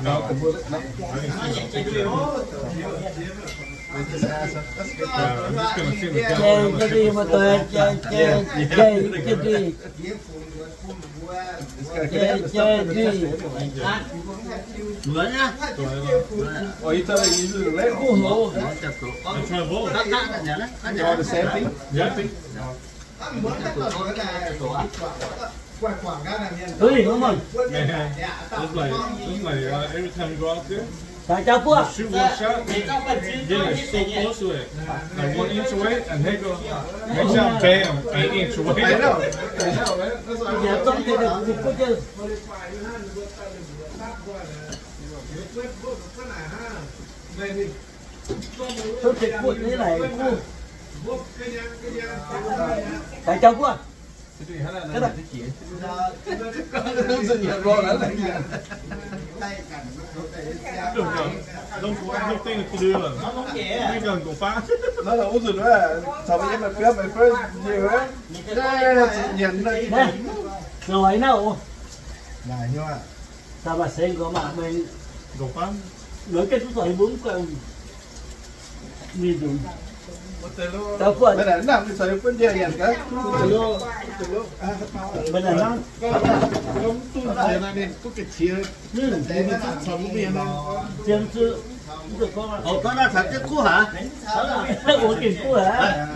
No, I didn't see them. Yeah, I'm just gonna see them. Jai Jagadish, my boy. Jai, jai, jai Jagadish. Jai Jagadish. Oh, you thought you usually late? That's my boy. You want the same thing? Yeah. Same thing? Ui, đúng rồi. It's like, it's like, uh, every time you go out there, Tại cháu Phước. You shoot one shot, then it's so close to it. Like one inch away, and they go, next shot, bam, an inch away. I know. I know, man. That's what I Giờ không thì được, được có chứ. Không thể cuộn thế này. Tại cháu Phước. Nó là uống rượu đó, sau đó em mà cướp mày first year á. Đây, chị Nhẫn đây. Rồi nào. Sao mà xem có mà mình Gồng Pháp. Nói cái số thoại bốn con. Tao kuat. Maiv nangc, maiv nangc. Ôi, có nó thật chứ, cú hả? Ủa, kìa, cú hả?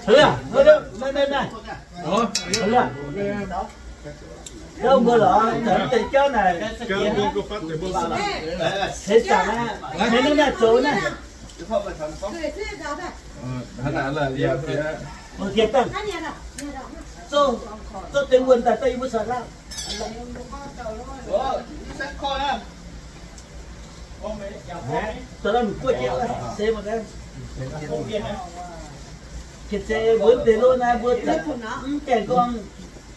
Hứa à? Hứa đó, đây, đây, đây. Hứa à? Đâu, mưa lỏ, chấm tên chó này. Thế chẳng á, thế nó là trốn này. Ôi, thiệt tăng. Tôi, tôi tên Nguồn tại Tây Bút Sài Gòn. Tao đang quay chiếc xe mà đây. Chiếc xe vớt về lô này, vớt chắc. Mv kèn con.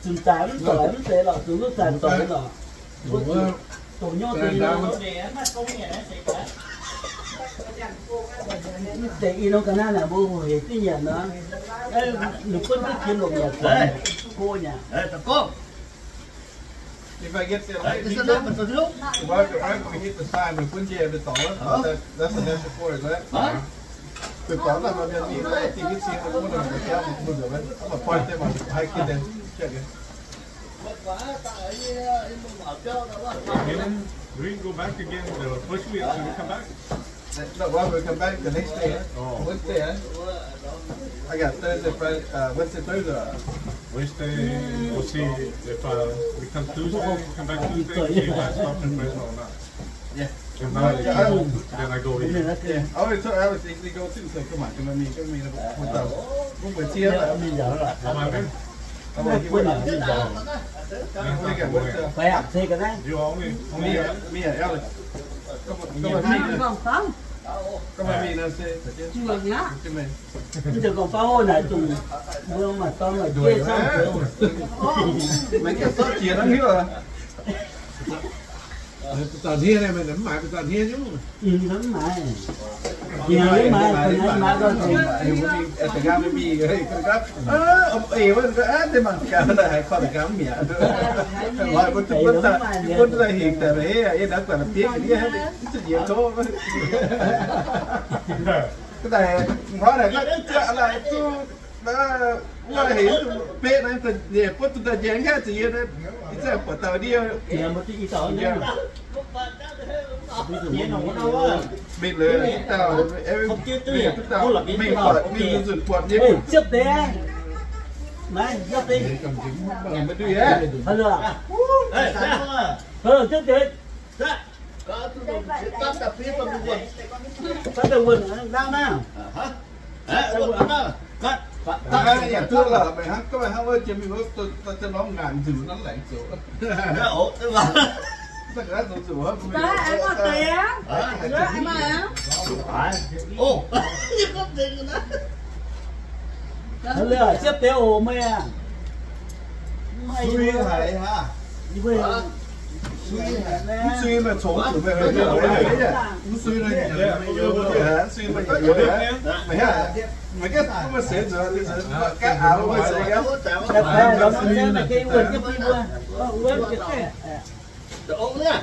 Zunc zaaix mv doic mv zeiz lorqc, zunc mv zaaix doic lorqc. Mbuo zuqc dongh nyorqv deix nor. Mv zeiz i norm ga'naaiv naaic mbuo hoqc hec duqv nyanc nor. Ninh buonv duqv jiex longc nyanc go nyanc. If I get the right picture, if I, if I hit the sign, we put here the dollar. That, that's the next report, right? Huh? The dollar, but then we, I think it's here, the one of the camera, the one, I'm gonna point them out. I get them. Check it. Again, we go back again. The first week, should we come back? No, well, we come back the next day. Oh. Wednesday, eh? I got Thursday, Friday, uh, Wednesday, Thursday. Wednesday, we'll see if, uh, we come Tuesday, come back Tuesday, see if I stop in Fresno or not. Yeah. If not, then I go eat. Yeah. I already told Alex he could go too, so come on, come with me, come with me. We'll go. We'll go. Phải học thêm cái đấy. You only, only me and Alex. Come on, come on, me. Come on, me, no, say. Come on. Bây giờ còn có ôn lại tụi mưa mà tao mà chia xong rồi. Mày cái sót chia nó hiếu à? Tao hnia này mày nắm mãi, tao hnia chứ. Ừ, nắm mãi. Thì nắm mãi, còn nắm mãi rồi thì. Ê, tao gắp với mì, ê, tao gắp. Ơ, ê, ê, ê, tao mặn cả, tao hãy kho tao gắp mì à. Hỏi con tụi con ta, con ta hịt ta, ê, ê, đã quả là biết cái gì hết, cái gì thôi. Cái này, nói này, nó chả là tôi, nó, nó hịt tôi, bê này, tôi về, con tôi ta dán cái gì đó, cái chả quả tàu đi. Thì một cái gì tỏ nhá. Mệt lắm, tao, em, mệt, tao, mệt, mệt, mệt, mệt, mệt. Ê, chấp tế. Này, chấp tế. Hello. Hello, chấp tế. Tắt tạp phía tao buồn. Tắt tao buồn, đang nào? Hả? Ê, ôi, ăn đó. Cắt. Cắt. Ê, nhà tôi là mày hắc, các bạn hắc ơi, chị mình có, tôi, tôi, tôi nói ngàn rượu nó lạnh rượu. Ê, ủa, tức là. Tất cả rượu rượu hả? Có ăn một tí á. Hả? Có ăn mà á. Phải. Ô, như có tiền rồi đó. Nó lừa xếp tế ổ mày à. Suy hại hả? Hả? Suy hại. Suy mà trốn tụi mày, mày, mày, mày, mày, mày, mày, mày, mày, mày, mày, mày, mày, mày, mày, mày, cái, cái mà xếp rồi, cái, cái áo mà xếp cái. Cái này nó xếp là cái quần cái gì mà. Ơ, quên cái này. Ủa, nha.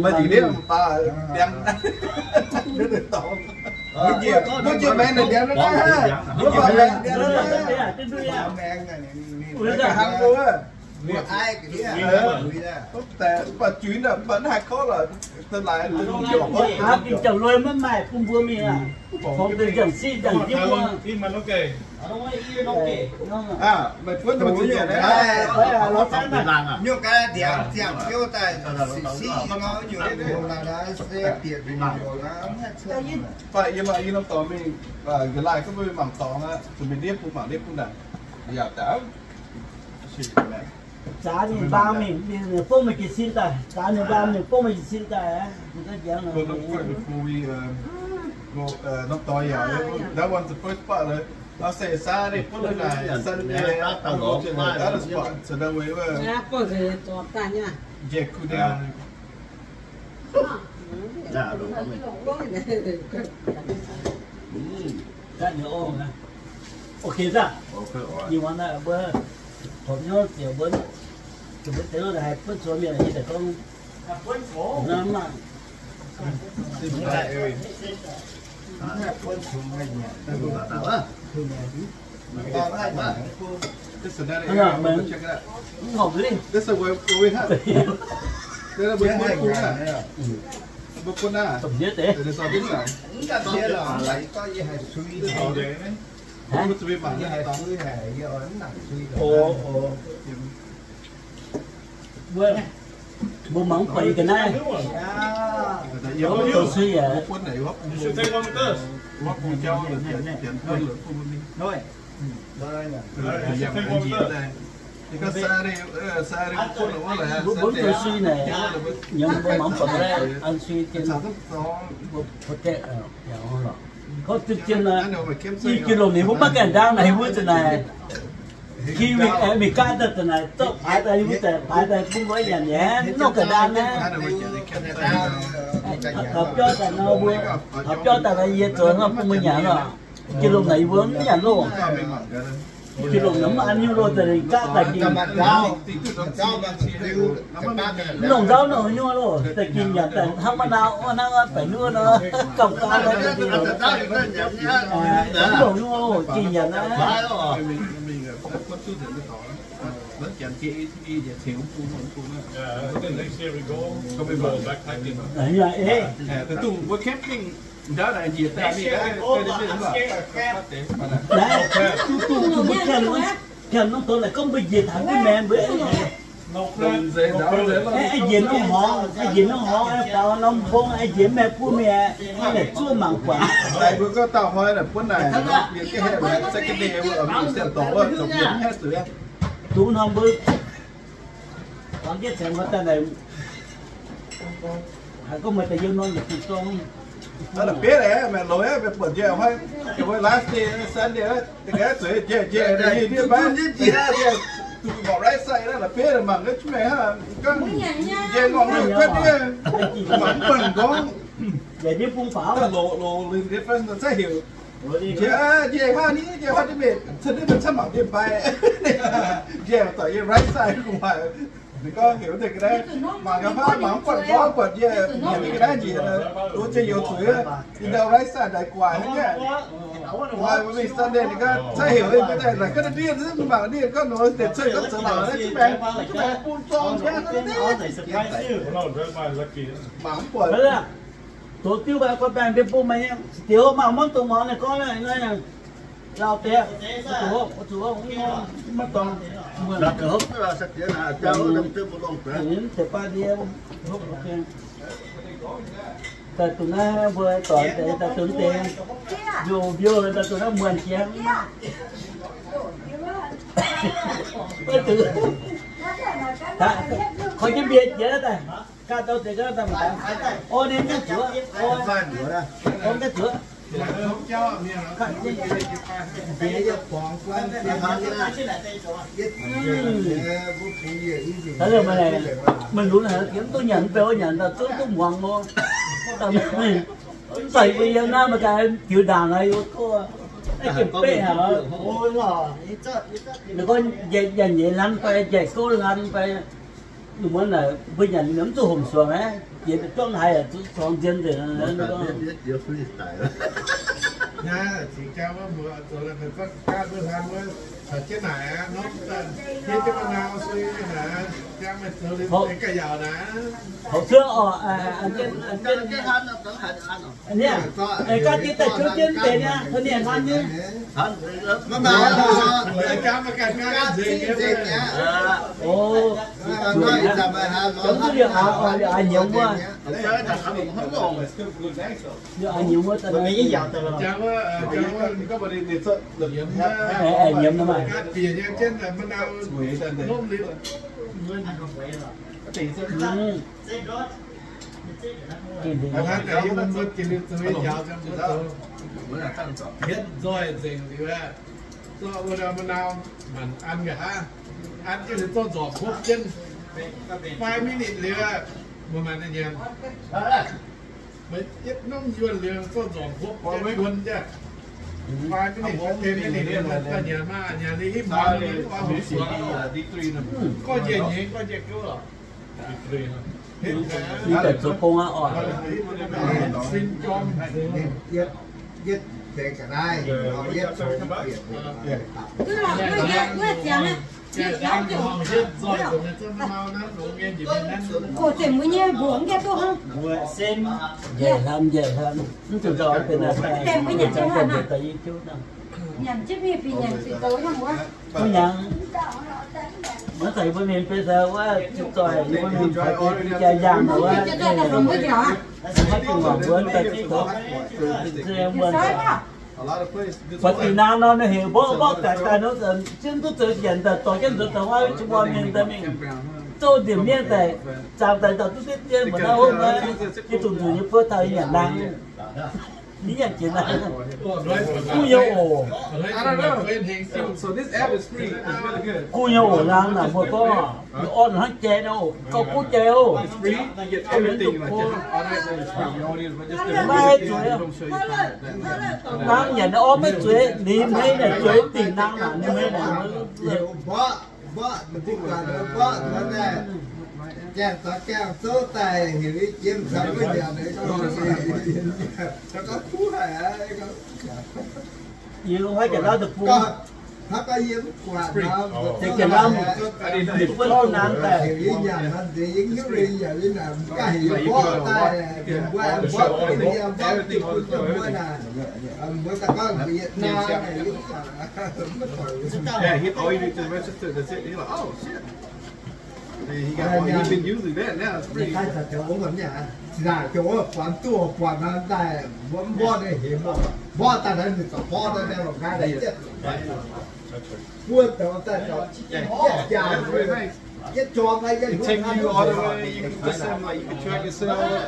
Mbuo njiec ndiev mv baac ndiangx. Mbuo njiec, mbuo njiec maengx naaic ndiangx naaiv, mbuo baac maengx ndiangx naaiv. Mbuo hnangv mbuo, mbuo aiv ga'ndiev, mv baac juix naaic, mv baac naaiv haih gorngv lorqc, da'laaix, da'laaix, da'laaix lui maiv maaih bun mbuo mingh aqv. Fongx deix nziangc siqv nziangc jienv mbuo. Meih buonv mbuo zuqc nyanc naaiv. Nyungc gaax ndiangx ziangh biouv daaih siqv siqv nor nyungc, se bieqc mingh nyungc. Baac yie maaih i norm dorngx mingh, nqa'laaih gorngv mbuo mangc dorngx aqv, zuqc mingh ndiev bung mangc ndiev bung naaic. Yaac daaih Zaax ninh mbaam mingh, ninh fongv meih jiez sin daaih. Zaax ninh mbaam mingh fongv meih jiez sin daaih. Norm dorngx yaac, that one's the first part. Nor se Saturday, Friday, Saturday, other spot, so that way, njeh kuv daaih. Ganh nyei ong. Ok, zaqv. Yie muonz naaiv mbuo topv hnyouv ziouc mbuo, mbuo deix haih buonv coux mienh, yie daaih gorngv, naaiv maah. Hnangv naaic meih mv horpc duqv. Domh ndiev deix. Mbuo mangc mv buatc yie ga'naaiv. Zoux sui aqv. Mbuo, mbuo zoux sui naaic, yiem mbuo mangc mv buatc ga'naaiv an sui jienv. Mbuo protect, gorngv zien-zien naaic, i jiex lomc ninh mbuo maiv gaengh ndaang naaic, mbuo zuqc naaic, ki mingh, mingh gaav daaih zuqc naaic, zorqv paaix daaih, yie mbuo daaih paaix daaih bun mbuo nyanc nyei, nongv ga'ndaang naaiv. Taux biauv daaih nor mbuo, taux biauv daaih nor yie zoux nor bun mbuo nyanc lorqc. Jiex lomc naaic yie mbuo mv nyanc loh. Jiex lomc naaic mv an nyungc loh, daaih gaav daaih ginc. Longc nzauv nongc nyungc loh, daaih ginc nyanc daaih hnangv maiv nau, hnangv baeqc nuov nor, gauh gaav nor, mv longc nyungc loh, ginc nyanc naaiv. Naaiv, duqv, duqv, duqv mbuo camp, camp norm dorngx naaic gorngv mbuo njiec taux duqv maengx mbuo, njiec norm horngz, njiec norm horngz, faaux norm mbong, njiec maengx bun mienh, naaic zuov mangc buatc. Mbuo gorngv dauh hnoi naaic buonv naaic, dungx hnoi mbuo Haiz gorngv meih daaih yiem norm yietc diuh zorng. Naaiv la'bieiv aeqv, meih loz aeqv, meih buatc njiec hnoi, last day, Sunday, da'gaax zueiz njiec njiec, duqv right side naaiv la'bieiv mangc naaiv mengh hnangv, njiec ngorc mv kuotv nyei, mangc mv baac nqorngv. Loz, loz, loz, difference zaiv heuc. Njiec, njiec hnoi ni, njiec hnoi ni mingh, cen ni mingh camv mangc dieh mbai. Njiec doic yiem right side gu'nguaaic. Ninh gorngv heuc deix ga'naaiv mangc gaax, mangc mv buatc gorngv buatc yie heuc deix ga'naaiv njiec, duqv ziex youz zuiz, yie ndau right side daaih guaix hnangv nyei. Guaix mbuo mingh Sunday ninh gorngv caiv heuc mbuo daaih naaic ga'naaiv ndiev, mangc ndiev gorngv nor deix cuotv gorngv zoux laangc naaiv jienv maengx, jienv maengx bun zorng jienv naaiv deix. Mangc mv buatc. Zoux diuv mbuo gorngv baengh mbuo bun meih nyei, diuv mangc mv dungx muangx ninh gorngv naaiv, lauh deix, zuqc, zuqc, maiv dorngx. Daaih dongh naaiv mbuo doic deix, daaih dongh deix, mbiouh mbiouh daaih dongh naaiv muonh jiex. Koi jienv mbie jiex daaih. Ganh dau deix ganh daaih mangc gaax. O, ninh mv gaengh zuoqv. O, mv gaengh zuoqv. Meih lunx haic, mv duqv nyanc, mv baac wuov nyanc daaih zungv duqv muangx nor. Mv zeiz mbuo yiem naaiv maiv gaax jiux ndaangc aqv, yie gorngv, naaiv gemh beqv haic. Ninh gorngv njaih nyeiz hlan fai njaih gouv hlan fai, ninh mbuo naaic mbuo nyanc mv zuqc homc suonc aqv, jiex duqv juangv haaix zuqc corng nzien nzengc. Horpc cuotv oc, ganh jienv daaih cuotv jienv deix niaa, ninh hlan nyei. O, liuz aax, liuz aax nyiemz wuov. Liuz aax nyiemz wuov, nyiemz nor maah. Hietv nzoih nzengc liuz, zorqv wuov dauh ma'nau maanc an nqa'haav, an jienv liuz zorqv nzormc hopv jienv. Five minutes liuz, mbuo maanc nyanc. Yietv norm yuonh liuz zorqv nzormc hopv jienv, yuonh jienv. Five minutes, ten minutes liuz, daaih nyanc maah, nyanc liuz hipv hmuangx, gorngv njiec nyeiz, gorngv njiec gouv lorqc. Ninh daaih zoux gong aqv oc. Njiec hlan, njiec hlan. Mv zuqc nzauh benx naaic daaih, njiec hlan daaih yie jiuv nangh. Mv nyanc, maiv zeiz mbuo mienh benx daaih wuov, zoih mbuo mienh jaa-yaangh wuov, maiv dungx mangc mbuo daaih ziex doqc. Buatc dinh naang nor, ninh heuc mborqv mborqv gaix daaih nor, zienh duqv zoux nyanc daaih dorh jienv nzuonx daaih wuov, jiex mbuo mienh daaih mingh zouv ndie-miev daaih, zaangc daaih dauh duqv deix dien mbuo naaiv hopv naaiv, yie zuqc nzuqc nyei buo taux yie nyanc naang. Ni yangh jiex naaiv. Kuv nyei oc. Kuv nyei oc, laangz naaic mbuo gorngv, orn hnangv jai nor, gauh kuv jai oc. Maiv zueiz. Laangz nyanc orv maiv zueiz, ninh hmei naaic zueiz dingc naang naaic, ninh hmei naaic. Mborqv, mborqv, mborqv, mborqv, gaengh zaux gaengh zouv daaih heuc yie jiex mv caux mbuo nyanc, gorngv kuv haic aqv. Yie lungh haiv Janx-Lauv deic-bung. Hnangv gorngv yie mv guatc nor, Janx-Lauv ninh buonv naang daaih. Heuc yie nyanc nor nzengc, yie nyungc yie nyanc, yie nyanc gaax heuc yie mborqv daaih, mbuo mborqv, mbuo mborqv bun mbuo naaic. Mbuo daaih gorngv heuc yie naang, yie mv nyanc. Yeah, he, all you need to register, that's it. He's like, "Oh, shit." He got one. He's been using that now. It's free. Zinh ndaangc ziouc wuov buatc duqv buatc nor daaih, mbuo mv mborqv daaih hemx oc. Mborqv daaih naaiv ninh ziouc mborqv daaih, daaih longc nqaai daaih jienv. Buo douz daaih ziouc jienv jaa, jienv jorm naaiv, jienv hlutv hnangv.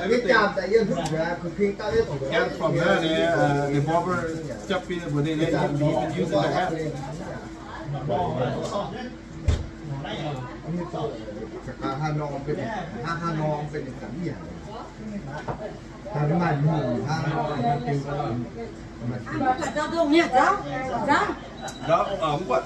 Jienv jaa daaih jienv hlutv nzueic, kuh ping daaih jienv zuqc. Got it from there, the, uh, the barber, Jeffrey, but they, they, he's been using the app. Đó, ờ, không quên.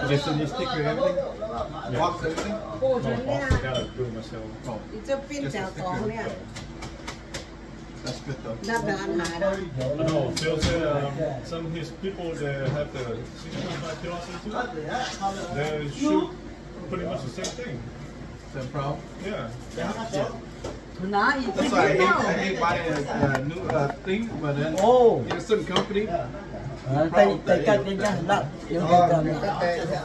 There's any sticker or anything? Yeah. No, I gotta do it myself. Oh, just a sticker. That's good though. I know, Phil said, um, some of his people, they have the six point five kilos. They shoot pretty much the same thing. Same problem? Yeah. That's why I hate, I hate buying a, a new, uh, thing, but then oh, get a certain company. Problem with that,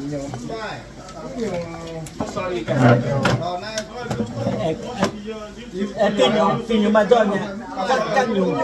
yeah. That's all you can have. Ê, ê, ê, nyungc, nyungc maaih nzoih mi'aqv. Ganh, ganh nyungc.